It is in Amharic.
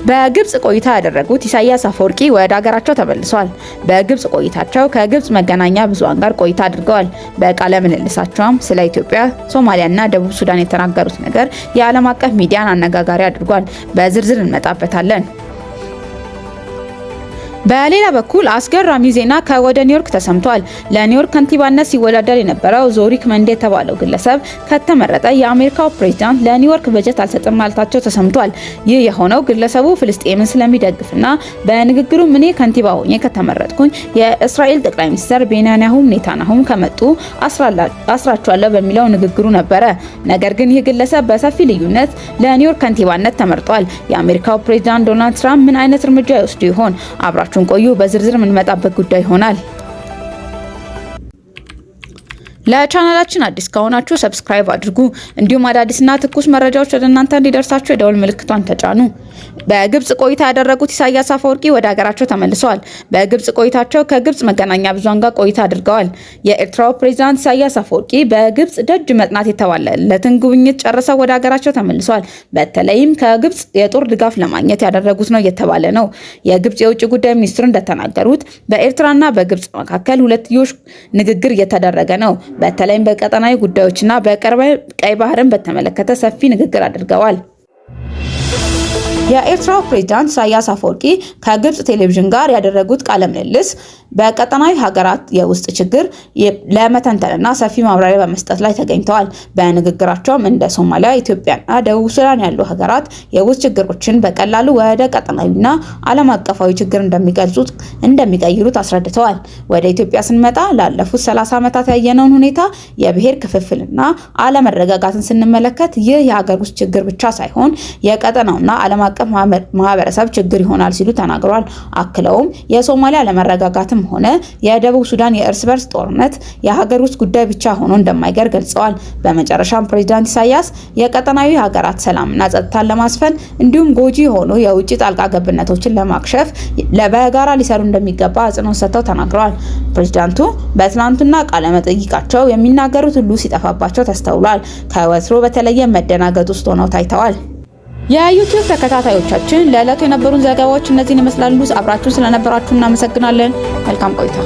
በግብጽ ቆይታ ያደረጉት ኢሳያስ አፈወርቂ ወደ ሀገራቸው ተመልሰዋል። በግብጽ ቆይታቸው ከግብጽ መገናኛ ብዙሃን ጋር ቆይታ አድርገዋል። በቃለ ምልልሳቸውም ስለ ኢትዮጵያ፣ ሶማሊያና ደቡብ ሱዳን የተናገሩት ነገር የዓለም አቀፍ ሚዲያን አነጋጋሪ አድርጓል። በዝርዝር እንመጣበታለን። በሌላ በኩል አስገራሚ ዜና ከወደ ኒውዮርክ ተሰምቷል። ለኒውዮርክ ከንቲባነት ሲወዳደር የነበረው ዞሪክ መንዴ የተባለው ግለሰብ ከተመረጠ የአሜሪካው ፕሬዝዳንት ለኒውዮርክ በጀት አልሰጥም ማለታቸው ተሰምቷል። ይህ የሆነው ግለሰቡ ፍልስጤምን ስለሚደግፍና በንግግሩም እኔ ከንቲባ ሆኜ ከተመረጥኩኝ የእስራኤል ጠቅላይ ሚኒስትር ቤንያሚን ኔታንያሁ ከመጡ አስራቸዋለሁ በሚለው ንግግሩ ነበረ። ነገር ግን ይህ ግለሰብ በሰፊ ልዩነት ለኒውዮርክ ከንቲባነት ተመርጧል። የአሜሪካው ፕሬዝዳንት ዶናልድ ትራምፕ ምን አይነት እርምጃ ይወስዱ ይሆን? አብራችሁን ቆዩ። በዝርዝር የምንመጣበት ጉዳይ ይሆናል። ለቻናላችን አዲስ ከሆናችሁ subscribe አድርጉ። እንዲሁም አዳዲስና ትኩስ መረጃዎች ወደ እናንተ እንዲደርሳችሁ የደወል ምልክቷን ተጫኑ። በግብጽ ቆይታ ያደረጉት ኢሳያስ አፈወርቂ ወደ ሀገራቸው ተመልሰዋል። በግብጽ ቆይታቸው ከግብጽ መገናኛ ብዙሃን ጋር ቆይታ አድርገዋል። የኤርትራው ፕሬዝዳንት ኢሳያስ አፈወርቂ በግብጽ ደጅ መጥናት የተባለለትን ጉብኝት ጨርሰው ወደ ሀገራቸው ተመልሰዋል። በተለይም ከግብጽ የጦር ድጋፍ ለማግኘት ያደረጉት ነው እየተባለ ነው። የግብጽ የውጭ ጉዳይ ሚኒስትር እንደተናገሩት በኤርትራና በግብጽ መካከል ሁለትዮሽ ንግግር እየተደረገ ነው። በተለይም በቀጠናዊ ጉዳዮችና በቅርብ ቀይ ባህርን በተመለከተ ሰፊ ንግግር አድርገዋል። የኤርትራው ፕሬዝዳንት ኢሳያስ አፈወርቂ ከግብጽ ቴሌቪዥን ጋር ያደረጉት ቃለ ምልልስ በቀጠናዊ ሀገራት የውስጥ ችግር ለመተንተንና ሰፊ ማብራሪያ በመስጠት ላይ ተገኝተዋል። በንግግራቸውም እንደ ሶማሊያ፣ ኢትዮጵያና ደቡብ ሱዳን ያሉ ሀገራት የውስጥ ችግሮችን በቀላሉ ወደ ቀጠናዊና ዓለም አቀፋዊ ችግር እንደሚገልጹት እንደሚቀይሩት አስረድተዋል። ወደ ኢትዮጵያ ስንመጣ ላለፉት 30 ዓመታት ያየነውን ሁኔታ የብሔር ክፍፍልና አለመረጋጋትን ስንመለከት ይህ የሀገር ውስጥ ችግር ብቻ ሳይሆን የቀጠናውና ዓለም አቀፍ ማህበረሰብ ችግር ይሆናል ሲሉ ተናግረዋል። አክለውም የሶማሊያ አለመረጋጋትም ሆነ የደቡብ ሱዳን የእርስ በርስ ጦርነት የሀገር ውስጥ ጉዳይ ብቻ ሆኖ እንደማይቀር ገልጸዋል። በመጨረሻም ፕሬዝዳንት ኢሳያስ የቀጠናዊ ሀገራት ሰላምና ጸጥታን ለማስፈን እንዲሁም ጎጂ የሆኑ የውጭ ጣልቃ ገብነቶችን ለማክሸፍ በጋራ ሊሰሩ እንደሚገባ አጽንኦት ሰጥተው ተናግረዋል። ፕሬዝዳንቱ በትናንትና ቃለ መጠይቃቸው የሚናገሩት ሁሉ ሲጠፋባቸው ተስተውሏል። ከወትሮ በተለየ መደናገጥ ውስጥ ሆነው ታይተዋል። የዩቲዩብ ተከታታዮቻችን ለዕለቱ የነበሩን ዘገባዎች እነዚህን ይመስላሉ። አብራችሁን ስለነበራችሁ እናመሰግናለን። መልካም ቆይታ።